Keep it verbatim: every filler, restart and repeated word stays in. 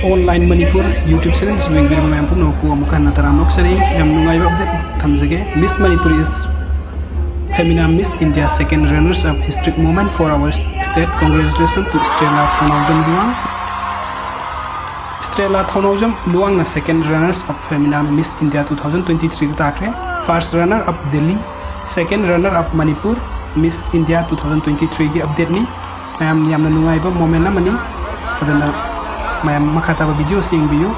Online Manipur YouTube channel ꯁꯨ ꯌꯦꯡꯕꯤꯔꯤꯕ ꯃꯌꯥꯝ ꯄꯨꯝꯅꯃꯛꯄꯨ ꯑꯃꯨꯛ ꯍꯟꯅ ꯇꯔꯥꯝꯅ ꯑꯣꯛꯆꯔꯤ꯫ ꯌꯥꯝ ꯅꯨꯡꯉꯥꯏꯕ update ꯊꯝꯖꯒꯦ꯫ Miss Manipur is Femina Miss India second runners up historic moment for our state. Congratulations to Estrella Thounaojam Luang. Estrella Thounaojam Luangna second runners up Femina Miss India two thousand twenty-three ꯗ ꯇꯥꯈ꯭ꯔꯦ꯫ First runner up Delhi, second runner up Manipur, Miss India two thousand twenty-three ꯒꯤ update ꯅꯤ꯫ ꯃꯌꯥꯝ ꯌꯥꯝꯅ ꯅꯨꯡꯉꯥꯏꯕ moment ꯑꯃꯅꯤ꯫ ꯑꯗꯨꯅ ꯃꯌꯥꯝ ꯃꯈꯥ ꯇꯥꯕ video ꯑꯁꯤ ꯌꯦꯡꯕꯤꯌꯨ꯫